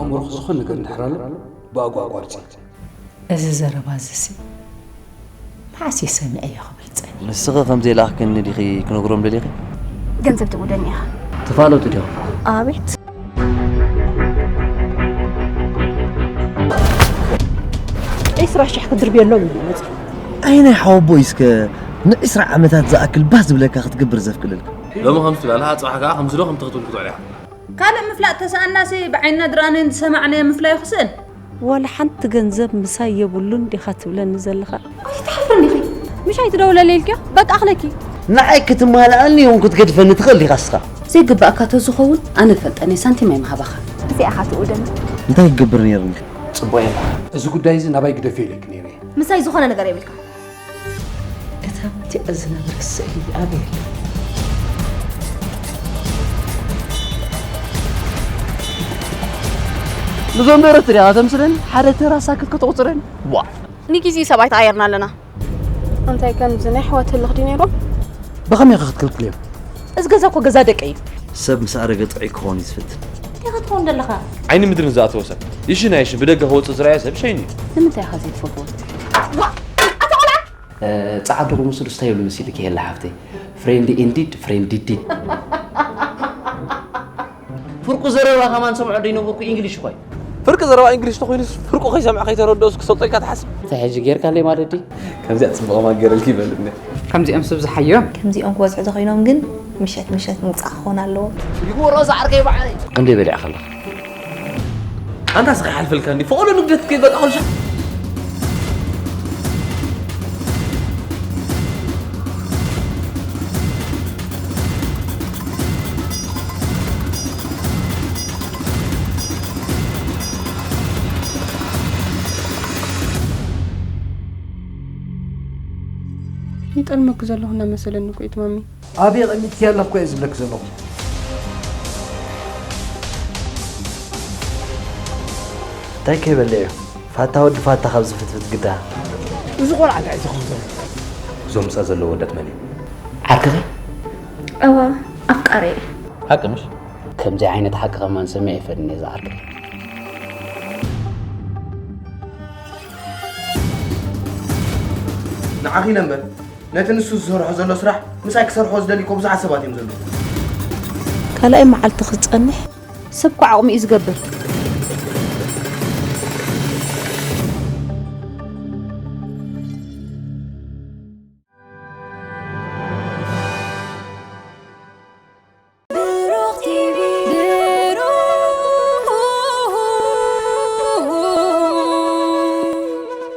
ኣእምሮኺ ዝኾነ ነገር እንድሕር ኣሎ ብኣግኡ ኣቋርጺ። እዚ ዘረባ እዚሲ መዓስ እየ ሰሚዐዮ ክብል ጸኒሐ። ንስኺ ከም ዘይለኣኽክኒ ዲኺ ክነግሮም ደሊኺ? ገንዘብ ትብደኒ ኢኻ። ትፋለጡ ዲኹም? ኣቤት። ዒስራ ሽሕ ክድርብየሎም እዩ መፅኡ። ኣይናይ ሓወቦይ እስከ ንዒስራ ዓመታት ዝኣክል ባህ ዝብለካ ክትገብር ዘፍቅደልካ። ሎሚ ከም ትብል ኣለኻ፣ ጽባሕ ከኣ ከምዚ ዶ ከም ትኽትብል ክትውዕል ኢኻ። ካልእ ምፍላጥ ተሰኣናሲ ብዓይንና ድረኣናዮን ዝሰማዕናዮ ምፍላይ ክስእን። ዋላ ሓንቲ ገንዘብ ምሳይ የብሉን ዲኻ ትብለኒ ዘለኻ? ኣይትሓፍርን ኢኺ። ምሽ ኣይትደውለለይ ኢልኪዮ? በቃ ኣኽለኪ። ንዓይ ክትማልኣኒ ይኹን ክትገድፈኒ ትኽእል ዲኻ እስኻ? ዘይግባእካ ተዝኸውን ኣነ ፈልጠኒ ሳንቲም ኣይምሃባኻ። እዚኣ ኢኻ ትእውደኒ። እንታይ ክገብር ነይርኒ? ጽቡቕ የላ። እዚ ጉዳይ እዚ ናባይ ግደፍዮ ኢለኪ ነይረ እየ። ምሳይ ዝኾነ ነገር የብልካ። እታ ኣብቲኣ ዝነበረት ስእሊ ኣበይ ኣላ? ንዞም ደረፍቲ ዲኻ ተምስለኒ? ሓደ ተራ ሳክት ከተቑፅረኒ? ዋ! ንጊዜ ሰብኣይ ተቐየርና ኣለና። እንታይ ከምዚ ናይ ኣሕዋት ህልኽ ድዩ ነይሮም? ብኸመይ ኢኺ ክትክልክልዮም? እዚ ገዛ እኮ ገዛ ደቀይ እዩ። ሰብ ምስ ኣረገ ጥዑይ ክኸውን እዩ ዝፍትን። እንታይ ክትኸውን ዘለኻ? ዓይኒ ምድርን ዝኣተወ ሰብ ይሽን ኣይሽን ብደገ ክወፅእ ዝረኣየ ሰብ ሸይኒ እዩ። ንምንታይ ኢኻ ዘይትፈትዎ? እ፣ ጸዓዱ ርሙስ ዱስታ ይብሉ መሲሉ ከየላ ሓፍተይ። Friend indeed, friend indeed። ፍርቁ ዘረባ ከማን ሰምዖ ደይነበርኩ ኢንግሊሽ እኮ እዩ። ፍርቂ ዘረባ እንግሊሽ ተኮይኑስ ፍርቁ ከይሰምዐ ከይተረድኦስ ክሰልጦ ኢልካ ትሓስብ? እንታይ ሕጂ ጌርካለይ ማለት ድዩ? ከምዚኣ ጽቡቕ ከማን ገይረልኪ ይበልኒ። ከምዚኦም ሰብ ዝሓዮም። ከምዚኦም ክበዝሑ ተኾይኖም ግን ምሸት ምሸት ምውጻእ ክኾን ኣለዎ። ይግበሮ ዝዓርከይ በዓለይ። ክንደይ በሊዕካ ኣለኻ? ኣንታ ስኻ ይሓልፈልካ እንዲ ፈቐዶ ንግደት ከይበቃ ኩልሻ ይጠልመኩ ዘለኹ እናመሰለኒ እኮ እዩ ትማሚ። ኣበይ ኣቐሚጥክያ ኣለኹ እኮ እየ ዝብለኪ ዘለኹ። እንታይ ከይበለ እዩ ፋታ ወዲ ፋታ ካብ ዝፍትፍት ግዳ። እዚ ቆልዓ እንታይ እዩ ዝኸውን ዘሎ? እዞም ምሳ ዘለዉ ወዳት መን እዩ? ዓርክኺ? እወ ኣፍቃሪ። ሓቂ ምሽ? ከምዚ ዓይነት ሓቂ ከማን ሰሚዐ ይፈልኒ እዛ ዓርክኺ። ንዓኺ ኢለ እምበር ነቲ ንሱ ዝሰርሖ ዘሎ ስራሕ ምሳይ ክሰርሖ ዝደሊ እኮ ብዙሓት ሰባት እዮም ዘለዉ። ካልኣይ መዓልቲ ክጸንሕ ሰብ እኮ ዓቕሚ እዩ ዝገብር።